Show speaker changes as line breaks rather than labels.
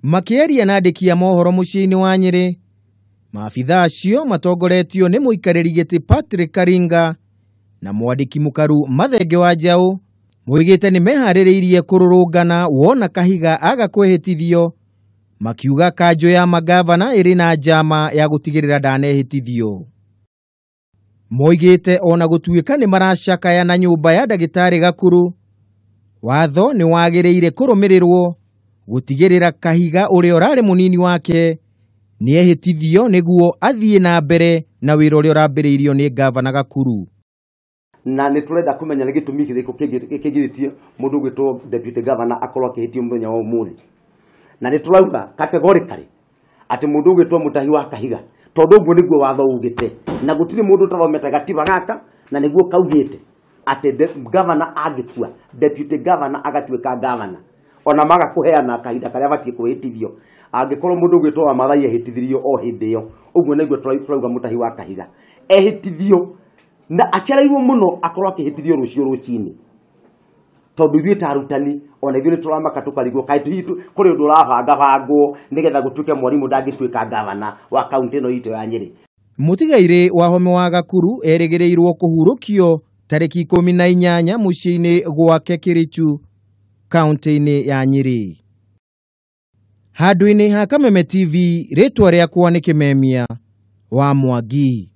Makĩaria na andĩki a mohoro mũciĩ-inĩ wa Nyĩrĩ, maabithaa acio matongoretio nĩ mũikarĩri gĩtĩ Patrick Karinga na mwandĩki mũkaru Mathenge wa Njaũ moigĩte nĩ meharĩrĩirie kũrũrũngana wona Kahiga aga kwĩhĩtithio, makiuga kanjũ ya magavana ĩrĩ na njama ya gũtigĩrĩra ndanehĩtithio. Moigĩte ona gũtuĩka nĩ maracakaya na nyũmba ya ndagĩtarĩ Gakuru, watho nĩ wagĩrĩire kũrũmĩrĩrwo gũtigĩrĩra Kahiga ũrĩa ũrarĩ mũnini wake nĩehĩtithio nĩguo athiĩ na mbere na wĩra ũrĩa ũrambĩrĩirio nĩ ngavana Gakuru.
Na nĩ tũrenda kũmenya nĩ gĩtũmi kĩrĩkũ kĩgirĩtie mũndũ ũgwĩtwo deputy governor akorwo akĩhĩtio mũthenya wa ũmũthĩ. Na nĩ tũrauga categorically atĩ mũndũ ũgwĩtwo Mutahi wa Kahiga, tondũ ũguo nĩguo watho ugĩte, na gũtirĩ mũndũ ũtathomete gatiba gaka, na nĩguo kaugĩte atĩ governor angĩkua, deputy governor agatuĩka governor, ona maga kũheana kahinda karĩa abatiĩ kwĩhĩtithio. Angĩkorwo mũndũ ũgwĩtwo wa Maathai ehĩtithirio o hĩndĩ ĩyo, ũguo nĩguo tũrauga Mutahi wa Kahiga ehĩtithio na acereirwo mũno akorwo akĩhĩtithio rũciũ rũcinĩ, tondũ ithuĩ ta arutani ona ithuĩ nĩ tũramaka tũkarigwo kaĩ hihi kũrĩ ũndũ ũrabangabangwo nĩgetha gũtuĩke mwarimũ ndangĩtuĩka gavana wa kaũntĩ ĩno itũ ya Nyĩrĩ.
Mũtigairĩ wa Home wa Gakuru erĩgĩrĩirwo kũhurũkio tarĩki 18 mũciĩ-inĩ gwake Kĩrĩchu, kaũntĩ-inĩ ya Nyĩrĩ. Handũ-inĩ ha Kameme TV, rĩtwa rĩakwa nĩ Kĩmemia wa Mwangi.